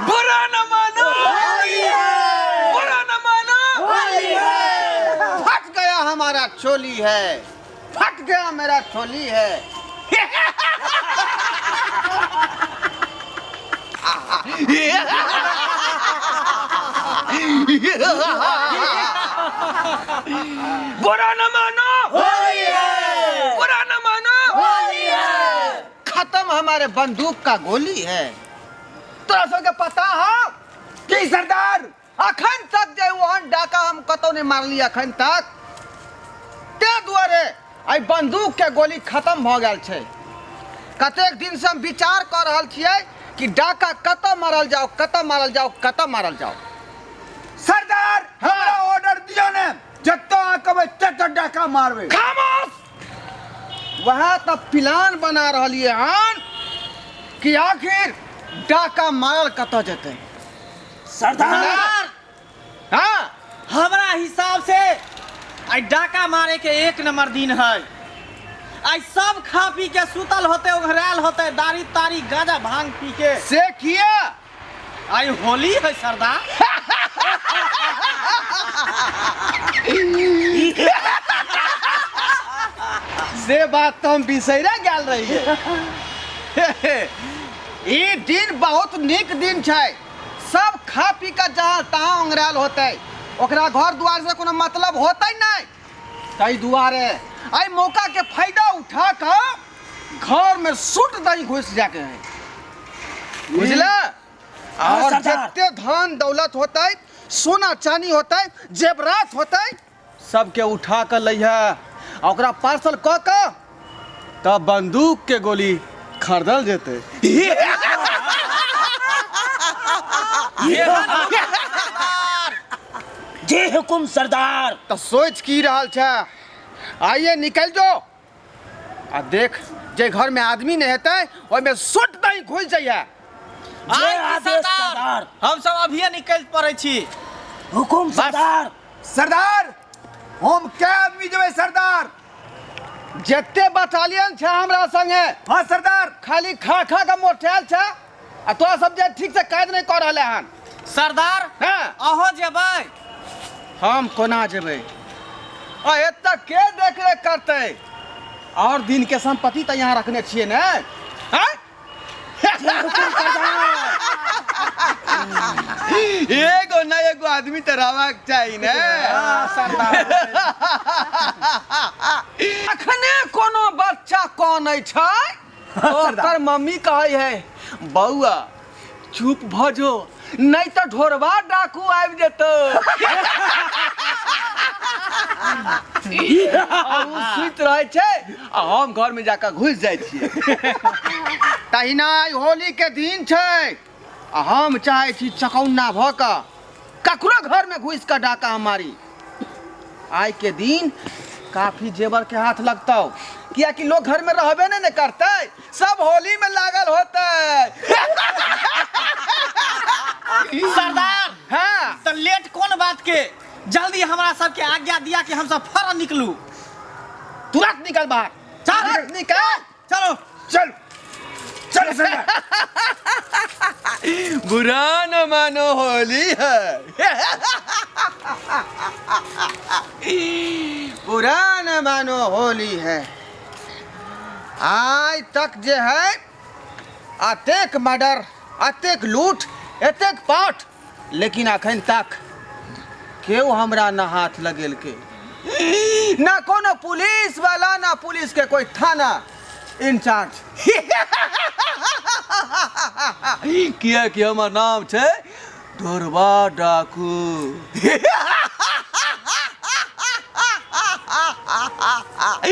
बुरा न मानो, बुरा न मानो। फट गया हमारा चोली है, फट गया मेरा चोली है। बुरा न मानो, बुरा न मानो। खत्म हमारे बंदूक का गोली है। तोरा सबके पता हो की सरदार? अखन तक जे ओहन डाका हम कतौ नहीं मारली अखन तक, ते दुआरे एहि बंदूक के गोली खत्म भऽ गेल छै। कतेक दिन से हम विचार कऽ रहल छियै कि डाका कतऽ मारल जाओ, कतऽ मारल जाओ, कतऽ मारल जाओ। सरदार, हमरा ऑर्डर दियौ ने, जतऽ अहाँ कहबै ततऽ डाका मारबै। खामोश! वएह तऽ प्लान बना रहलियै हन कि आखिर डाका मारल कतऽ जेतै। सरदार, हाँ, हमरा हिसाब से आई डाका मारे के एक नंबर दिन है। आई सब खा पी के सुतल होते, उघरायल होते, दारी तारी गांजा भांग पी के। से किया? आई होली है सरदार। से बात तो हम बिसैरे गेल रहिए। ई दिन बहुत नीक दिन छै। सब खा पी के जहाँ तहाँ ओंघरायल होतै, ओकरा घर दुआर से कोनो मतलब होतै नहि। ताहि दुआरे एहि मौका के फायदा उठा कऽ घर में सुट दही घुस जाके है, बुझले? और सरदार। जते धन दौलत होतै, सोना चानी होतै, जेवरात होतै, सबके उठा कऽ लैहे आ ओकरा पार्सल कऽ कऽ तब बंदूक के गोली खरीदल जेतै। जे हुकुम सरदार। तऽ सोच की रहल छै? आइए निकल जो आ देख, जे घर में आदमी नहीं हेतै ओहिमे सुट दही घुसि जाइए। जे आदेश सरदार। हम सब अभिये निकलि पड़ै छी। हुकुम सरदार। सरदार, हम कै आदमी जेबै सरदार? जते बटालियन छै हमरा संगे। हाँ सरदार। खाली खा खा के मोटायल छै आ तोरा सब जे ठीक से काज नहीं कऽ रहले हन। सरदार, हाँ। अहो जेबै? हम कोना जेबै? आ एतऽ के देख रेख करतै? और दिन के संपत्ति तऽ यहाँ रखने छियै ने? हाँ? एगो ना एगो आदमी तऽ रहबाक चाही ने। अखने कोनो बच्चा कानै छै, ओकर मम्मी कहै है, बौआ चुप भऽ जो, नहीं तऽ ढोरबा डाकू आबि जेतौ। आ उ सुति रहै छै आ हम घर में जाकऽ घुसि जाइ छियै। तहिना आइ होली के दिन छै आ हम चाहै छी चकौन्ना भऽ कऽ ककरो घर में घुसि कऽ डाका हम मारी। आइ के दिन काफी जेवर के हाथ लगतौ, कियाकि लोग घर में रहबे नहीं ने करतै, सब होली में लागल होतै। सरदार, हाँ। तऽ लेट कोन बात के, जल्दी हमरा सबके आज्ञा दिया कि हम सब फौरन निकलू। तुरंत निकल बाहर। चल। तुरंत निकल। चलो। चल चल सरदार। बुरा न मानो, होली है। बुरा न मानो, होली है। आइ तक जे है अतेक मर्डर, अतेक लूट, एतेक पाठ, लेकिन अखन तक केओ हमरा न हाथ लगेलकै, ना कोनो पुलिस वाला, ना पुलिस के कोई थाना इंचार्ज, किया कि हमर नाम छै ढोरबा डाकू।